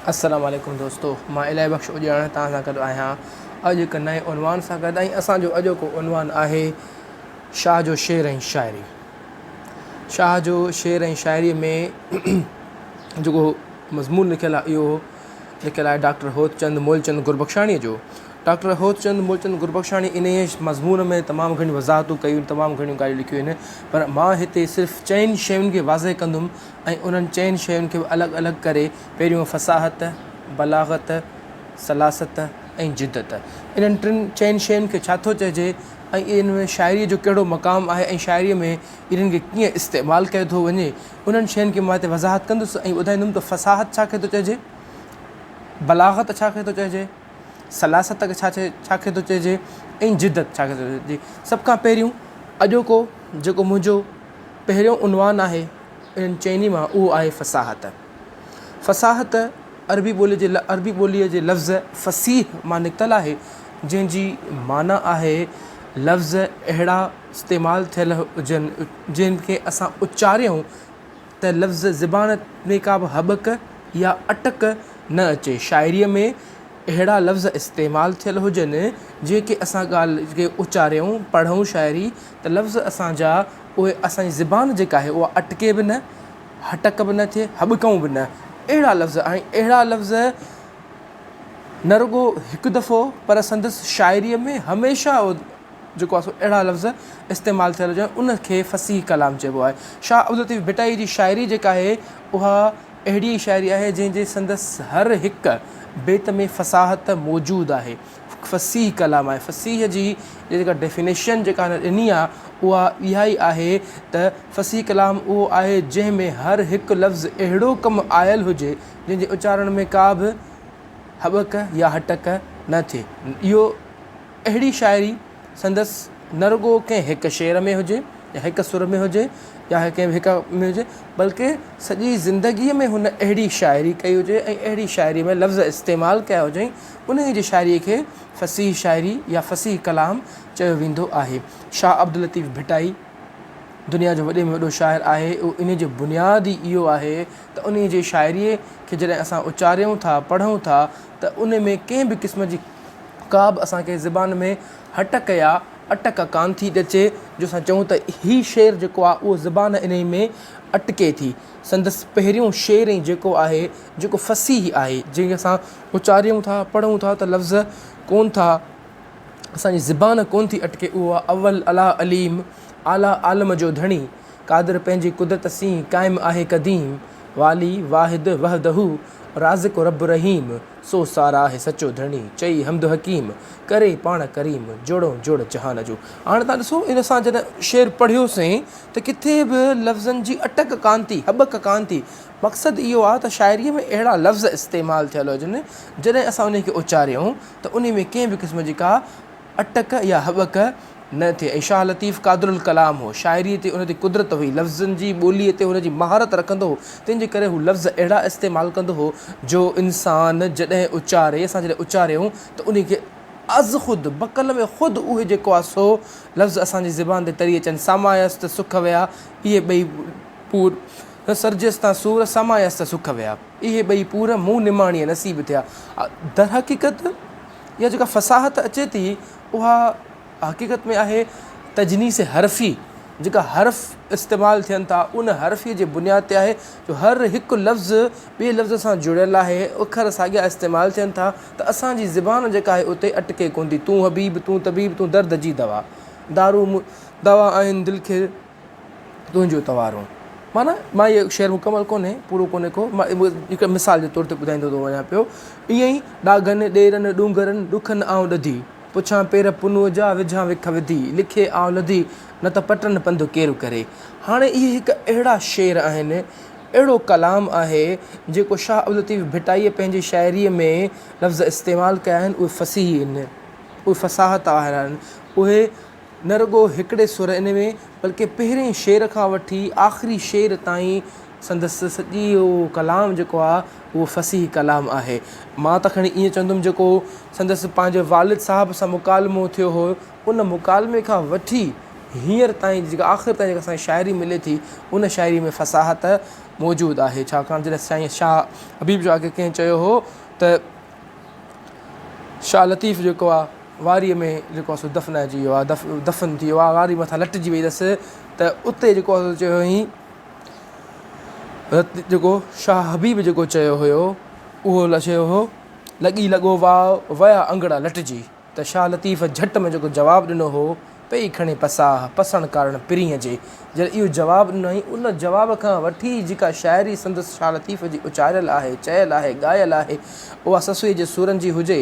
السلام عليڪم دوستو مان الاهي بخش اڄاڻ توهان سان گڏ آهيان اڄ هڪ نئين عنوان سان گڏ ۽ اسان جو اڄوڪو عنوان آهي شاهه جو شعر ۽ شاعري شاهه جو شعر ۽ شاعري ۾ جيڪو مضمون لکيل آهي اهو لکيل آهي ڊاڪٽر هوتچند مولچند گربخشاڻيء جو. ڊاڪٽر هوتچند مولچند گربخشاڻي انهيء مضمون ۾ تمام گهڻيون وضاحتون ڪيون، تمام گهڻيون ڳالهيون لکيون آهن، پر مان هتي صرف چئن شين کي واضح ڪندم ۽ انهن چئن شين کي به الڳ الڳ ڪري پهريون فصاحت، بلاغت، سلاست ۽ جدت. انهن ٽن چئن شين کي ڇا ٿو چئجي ۽ ان ۾ شاعريء جو ڪهڙو مقام آهي ۽ شاعريء ۾ انهن کي ڪيئن استعمال ڪيو ٿو وڃي، انهن شين کي مان هتي وضاحت ڪندس ۽ ٻڌائيندم ته فصاحت ڇا کي ٿو چئجي، بلاغت ڇا کي ٿو چئجي، سلاست کي ڇا ڇا کي ٿو چئجي ۽ جدت ڇا کي ٿو چئجي. سڀ کان پهريون اڄوڪو جيڪو منهنجو پهريون عنوان آهي انهن چئني مان اهو آهي فصاحت. فصاحت عربي ٻولي جي عربي ٻوليء جي لفظ فصيح مان نڪتل آهي جنهن جي معنيٰ آهي لفظ اهڙا استعمال ٿيل هجن جن کي اسان اچاريون ته لفظ زبان ۾ ڪا به هٻڪ يا اٽڪ نه اچي. شاعريء ۾ اهڙا لفظ استعمال ٿيل هجن جيڪي اسان ڳالهه کي اچاريون، پڙهون شاعري ته لفظ اسان جا اهي اسان جي زبان جيڪا آهي اها اٽڪي به نه، هٽڪ به نه ٿئي، هٻڪئون به نه. اهڙا لفظ ۽ اهڙا لفظ نه رڳو هڪ دفعو پر سندس شاعريء ۾ هميشه جيڪو آهي سو اهڙا لفظ استعمال ٿيل هجن ان کي فصيح ڪلام چئبو آهي. شاهه عبداللطيف ڀٽائي جي شاعري جيڪا آهي اها اهڙي ئي شاعري آهي جنهن جي سندس هر هڪ بيت ۾ فصاحت موجود آهي. فصيح ڪلام آهي. فصيح جي جيڪا ڊيفينيشن جيڪا هن ڏني آهي اها اها ئي آهي ته فصيح ڪلام اهو آهي جنهن ۾ هر هڪ لفظ اهڙو ڪم آيل هجي جنهن جي اچارڻ ۾ ڪا به هٻڪ يا هٽڪ نه ٿئي. اهو اهڙي شاعري سندس نه رڳو ڪنهن هڪ شعر ۾ هجي يا هڪ سر ۾ هجي يا ڪنهن به هڪ ۾ هجي بلڪه سڄي زندگيء ۾ هن اهڙي شاعري ڪئي هجي ۽ اهڙي شاعريء ۾ لفظ استعمال ڪيا هجئين انهيء جي شاعريء کي فصيح شاعري يا فصيح ڪلام چيو ويندو آهي. شاهه عبداللطيف ڀٽائي دنيا جو وڏي ۾ وڏو شاعر آهي اهو انهيء جو بنياد ئي اهو آهي ته انهيء جي شاعريء کي جڏهن اسان اچاريون ٿا پڙهون ٿا ته ان ۾ ڪنهن به قسم جي ڪا به اسان کي زبان ۾ هٽڪ يا اٽڪ ڪانه ٿي اچي جو اسان چئون ته هي شعر جيڪو آهي اهو زبان انهي ۾ اٽڪي ٿي. سندس پهريون شعر ئي جيڪو آهي جيڪو فصيح آهي جنهن کي اسان اچاريون ٿا پڙهون ٿا ته لفظ ڪونه ٿا اسان جي زبان ڪونه ٿي اٽڪي اهو آهي اول الله عليم اعليٰ عالم جو ڌڻي قادر پنهنجي قدرت سين قائم آهي قديم والي واحد وحده رازق رب رحيم سو ساراهه سچو ڌڻي، چئي حمد حڪيم، ڪري پاڻ ڪريم، جوڙئون جوڙ جهان جو. هاڻي توهان ڏسو ان اسان جڏهن شعر پڙهيوسين ته ڪٿي به لفظن جي اٽڪ ڪانه ٿي، هٻڪ ڪانه ٿي. مقصد اهو آهي ته شاعريء ۾ اهڙا لفظ استعمال ٿيل هجن، جڏهن اسان انهي کي اچاريون ته انهي ۾ ڪنهن به قسم جي ڪا اٽڪ يا هٻڪ نه ٿئي ۽ شاهه لطيف قادرالڪلام هو، شاعريء تي ان جي قدرت هئي، لفظن جي ٻوليء تي هن جي مهارت رکندو هو، تنهن جي ڪري هو لفظ اهڙا استعمال ڪندو هو جو انسان جڏهن اچاري، اسان جڏهن اچاريون ته انهي کي ازخود، بقل ۾ خود اهي جيڪو آهي سو لفظ اسان جي زبان تي تري اچن، سامايس ته سک ويا، اهي ٻئي پور، سرجيس تان سور، سامايس ته سک ويا، اهي ٻئي پور مون نماڻيء نصيب ٿيا. درحقيقت اها جيڪا فصاحت اچي ٿي اها حقيقت ۾ آهي تجنيس حرفي جيڪا حرف استعمال ٿين ٿا ان حرفي جي بنياد تي آهي جو هر هڪ لفظ ٻئي لفظ سان جڙيل آهي اکر ساڳيا استعمال ٿين ٿا ته اسان جي زبان جيڪا آهي اتي اٽڪي ڪونه ٿي تون حبيب تون طبيب تون درد جي دوا دارو دوا آهن دل کي تنهنجو توارون معنيٰ مان اهو شعر مڪمل ڪونهي پورو ڪونهي ڪو مان هڪ مثال جي طور تي ٻڌائيندو ٿو وڃان پيو ائين ئي ڏاگهن ڏيرن ڏونگرن ڏکن آئون ڏڌي پڇان پير پنهونء جا وجهان وک وڌي لکي آئون لڌي نه ته پٽن پنڌ ڪير ڪري هاڻي اهي هڪ اهڙا شعر آهن اهڙو ڪلام آهي جيڪو شاهه عبداللطيف ڀٽائيء پنهنجي شاعريء ۾ لفظ استعمال ڪيا آهن اهي فصيح آهن اهي فصاحت وارا آهن اهي نه رڳو هڪڙي سر ان ۾ بلڪه پهرئين شعر کان وٺي آخري شعر تائين سندس سڄو ڪلام جيڪو آهي اهو فصيح ڪلام آهي. مان ته کڻي ائين چوندم جيڪو سندس پنهنجي والد صاحب سان مڪالمو ٿيو هو ان مڪالمي کان وٺي هينئر تائين جيڪا آخر تائين جيڪا اسان کي شاعري ملي ٿي ان شاعري ۾ فصاحت موجود آهي ڇاڪاڻ جڏهن سائين شاهه حبيب شاهه کي ڪنهن چيو هو ته شاهه لطيف جيڪو آهي واريء ۾ جيڪو آهي سو دفنائجي ويو آهي دفن ٿي ويو آهي واري مٿان لٽجي وئي اٿس ته اتي جيڪو آهي سو چيو هئائين جيڪو شاهه حبيب جيڪو چيو هيو اهو چيو هو لڳي لڳو واء ويا انگڙا لٽجي. ته شاهه لطيف جهٽ ۾ جيڪو جواب ڏنو هو، پئي کڻي پساهه، پسڻ ڪارڻ پرينء جي. جڏهن اهو جواب ڏنائين، ان جواب کان وٺي جيڪا شاعري سندس شاهه لطيف جي اچاريل آهي، چيل آهي، ڳايل آهي، اها سسئيء جي سورن جي هجي،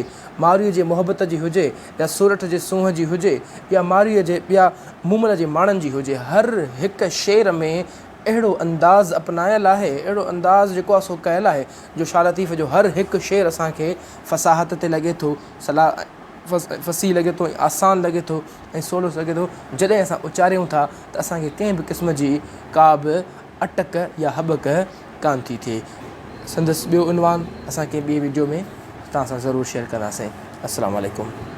مارويء جي محبت جي هجي يا سورٺ جي سونهن جي هجي يا مارويء جي يا مومل جي ماڻن جي هجي، هر هڪ شعر ۾ اهڙو انداز اپنايل آهي، اهڙو انداز جيڪو آهي سو ڪيل آهي، جو شاهه لطيف جو هر هڪ شعر اسان کي فصاحت تي لڳي ٿو. صلاح فصيح لڳي ٿو ۽ آسان لڳي ٿو ۽ سولو لڳي ٿو جڏهن اسان اچاريون ٿا ته اسان کي ڪنهن به قسم جي ڪا به اٽڪ يا هٻڪ ڪانه ٿي ٿئي سندس ٻيو عنوان اسان ڪنهن ٻي وڊيو ۾ توهان سان ضرور شيئر ڪنداسين السلام عليڪم.